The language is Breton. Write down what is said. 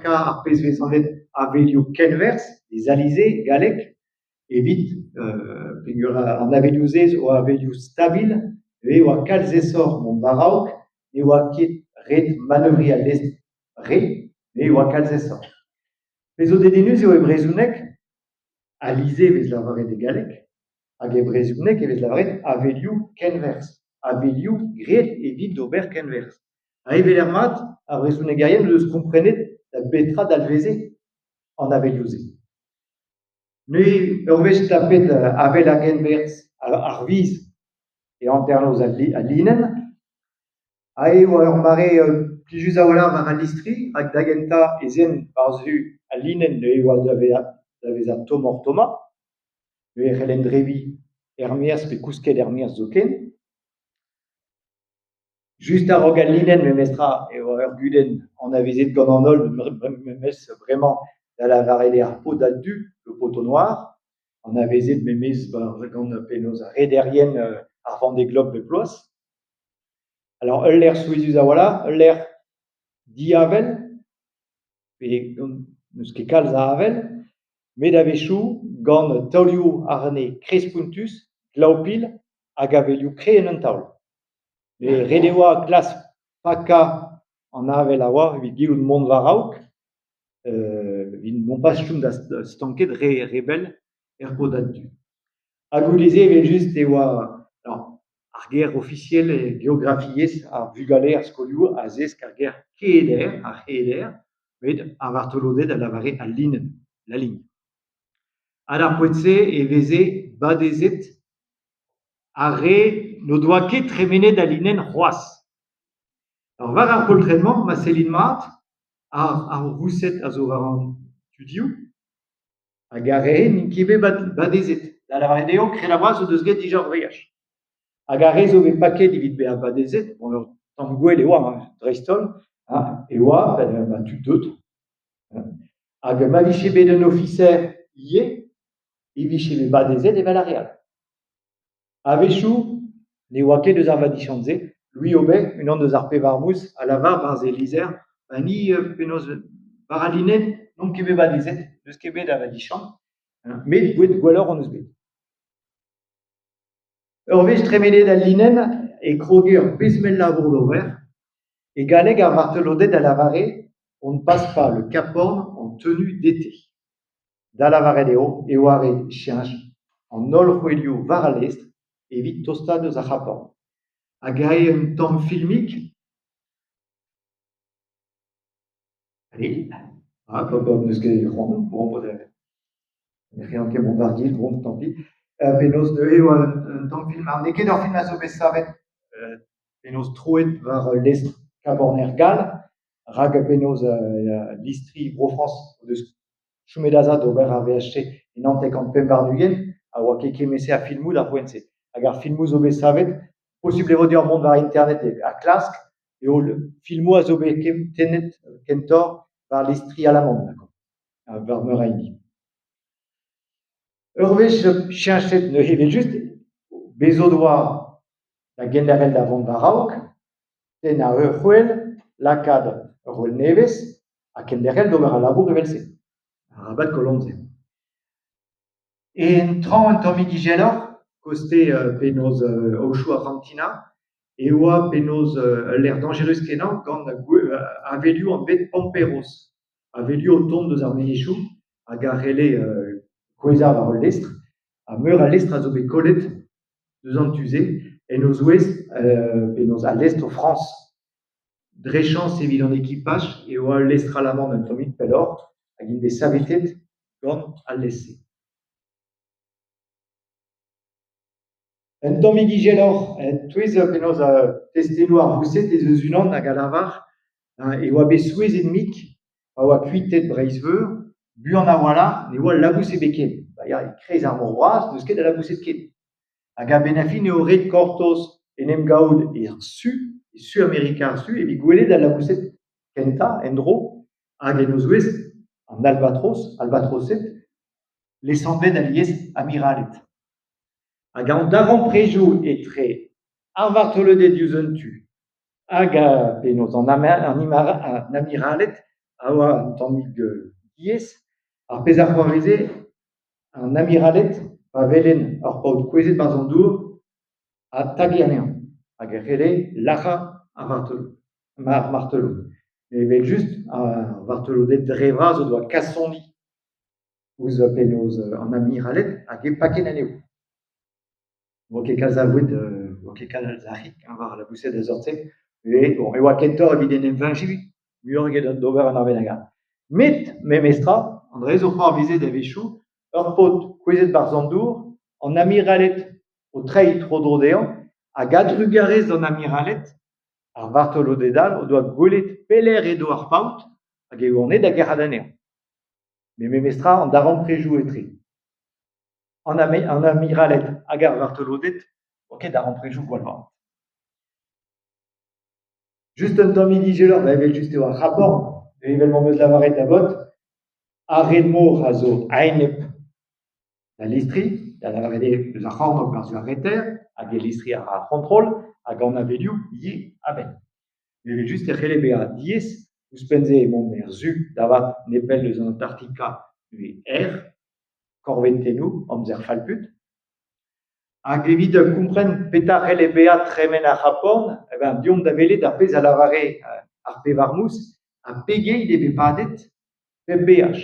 Ar pezh 'vez anvet avelioù kenwerzh, les alizés e galleg, evit peogwir an avelioù-se zo avelioù stabil e oa kalz aesoc'h mont war-raok, ne oa ket ret manevriñ al lestr re, e oa kalz aesoc'h. Pezh zo dedennus eo e brezhoneg, alizé e vez lavaret e galleg hag e brezhoneg e vez lavaret avelioù kenwerzh, avelioù graet evit ober kenwerzh. Ha evel er mat, ar vrezhonegerien o deus komprenet da betra dalveze an avelioù-se. Neuze ur wech tapet avel ar genwerzh ar viz e hanternoz al linenn, aze e oa ur mare plijus a-walc'h war al listri rak da gentañ ez aent war-zu al linenn neuze e oa da vezañ tommoc'h-tommañ, neuze e c'hellent debriñ er-maez pe kousket er-maez zoken. Just a-raok al linenn memestra e oa ur gudenn anavezet gant an holl memes bremañ da lavaret eo ar podad du, le poteau noir, anavezet memes gant penaos ar rederien ar Vendée Globe bep bloaz. Alors ul lec'h souezhus a-walc'h, ul lec'h diavel pe n'eus ket kalz a avel met a-wechoù gant taolioù arne kreizh-spontus, glav-pil hag avelioù kreñv en un taol. Ret e oa klask pakañ an avel a oa evit gellout mont war-raok evit nompas chom da stanket re bell er podad du. Ha goude-se evel-just e oa ar ger ofisiel e geografiezh ar vugale er skolioù a zesk ar ger keder, ar c'heder, met ar vartoloded a lavare al linenn, la ligne. Ha d'ar poent-se e veze badezet ar re n'o doa ket tremenet al linenn c'hoazh. War ar poltred-mañ, ma sellin mat, ar voused a zo war an studioù hag ar re-se n'int ket bet badezet. Da lavaret eo krenn-a-bras o deus graet dija ur veaj. Hag ar re zo bet paket evit bezañ badezet, bon ur tamm gwell e oa dreist-holl, e oa tud deuet. Hag ma vije bet un ofiser ivez e vije bet badezet evel ar re all. A-wechoù ne oa ket eus ar vadiziant-se. Louis Aubert, unan eus ar pevar mous, a lavar 'barzh e lizher "Ma ni penaos war al linenn n'omp ket bet badezet, n'eus ket bet a vadiziant, met boued gwelloc'h hon eus bet". Ur wech tremenet al linenn e kroge ur pezh-mell labour d'ober. E galleg ar vartoloded a lavare "On ne passe pas le Cap Horn en tenue d'été". Da lavaret eo e oa ret cheñch an holl c'houelioù war al lestr evit tostaat eus ar C'hap Horn. Hag aze un tamm filmig. Allez, ah, n'eus ket c'hoant, bon, ne c'hellan ket mont war-gil, bon, tant pis. Penaos neuze e oa un tamm film, n'eo ket ur film a zo bet savet penaos troet war ul lestr Cap-Horner gall, rak penaos listri Bro-Frañs o deus chomet aze d'ober ar veaj-se e 925 a oa ket kement-se a filmoù d'ar poent-se. Hag ar filmoù zo bet savet, posupl e vo deoc'h mont war internet ha klask eo filmoù a zo bet tennet kentoc'h war listri alaman war meur a hini. Ur wech cheñchet neuze evel-just, bez' o doa da genderc'hel da vont war-raok, tennañ ur c'hwel, lakaat ur c'hwel nevez ha kenderc'hel d'ober al labour evel-se. Arabat koll amzer. En traoñ un tammig izeloc'h, koste penaos aochoù Arc'hantina, e oa penaos ul lec'h dañjerus-kenañ gant avelioù anvet pamperos. Avelioù o tont eus ar menezioù hag a c'helle kouezhañ war ul lestr ha meur a lestr a zo bet kollet eus an tu-se, en o zouez penaos al lestr Frañs. Dre chañs evit an ekipaj e oa ul lestr alaman un tammig pelloc'h hag int bet savetet gant al lestr-se. Un tammig izeloc'h e-touez penaos testennoù ar voused ez eus unan hag a lavar e oa bet souezhet-mik pa oa kuitaet Breizh-Veur buan a-walc'h ne oa labous ebet ken. Ba ya, e-kreiz ar mor bras n'eus ket a laboused ken. Hag a-benn ar fin eo ret gortoz en em gavout er Su, e Suamerika ar Su, evit gwelet al laboused kentañ en-dro hag en o zouez an albatros, albatrosed, lesanvet alies amiraled. Hag an darempredoù etre ar vartoloded diouzh un tu hag penaos an amiraled a oa un tammig diaes. Ar pezh a c'hoarveze, an amiraled pa welent ur paotr kouezhet 'barzh an dour a tage anezhañ hag e c'helle lazhañ ar vartolod ar martolod. Evel-just ar vartoloded dre vras o doa kasoni ouzh penaos an amiraled hag e pakent anezho. Ne oa ket kalz a voued, ne oa ket kalz a c'hig war al laboused a seurt-se met bon e oa kentoc'h evit en em veñjiñ muioc'h eget d'ober un dra bennak all. Met memestra, an dra-se zo c'hoarvezet a-wechoù, ur paotr kouezhet 'barzh an dour, an amiraled o treiñ tro-dro dezhañ hag a-drugarez d'an amiraled, ar vartoloded all o doa gwelet pelec'h edo ar paotr hag e oant aet da gerc'hat anezhañ. Met memestra an darempredoù etre an amiraled hag ar vartoloded n'oa ket darempredoù gwall vat. Just un tammig izeloc'h evel-just eo ar C'hab Horn evel m'am eus lavaret da baotr, ar red-mor a zo a-enep d'al listri, da lavaret eo eus ar c'hornôg war-zu ar reter hag e listri a ra ar c'hontrol hag an avelioù ivez a-benn. Evel-just e c'helle bezañ diaes ouzhpenn-se emaomp er su da vat nepell eus an Antarktika ivez erc'h, korventennoù, amzer fall-put. Hag evit kompren petra c'helle bezañ tremen ar C'hab Horn, eh ben deomp da welet ar pezh a lavare ar pevar mous ha pegeit e vez padet pep beaj.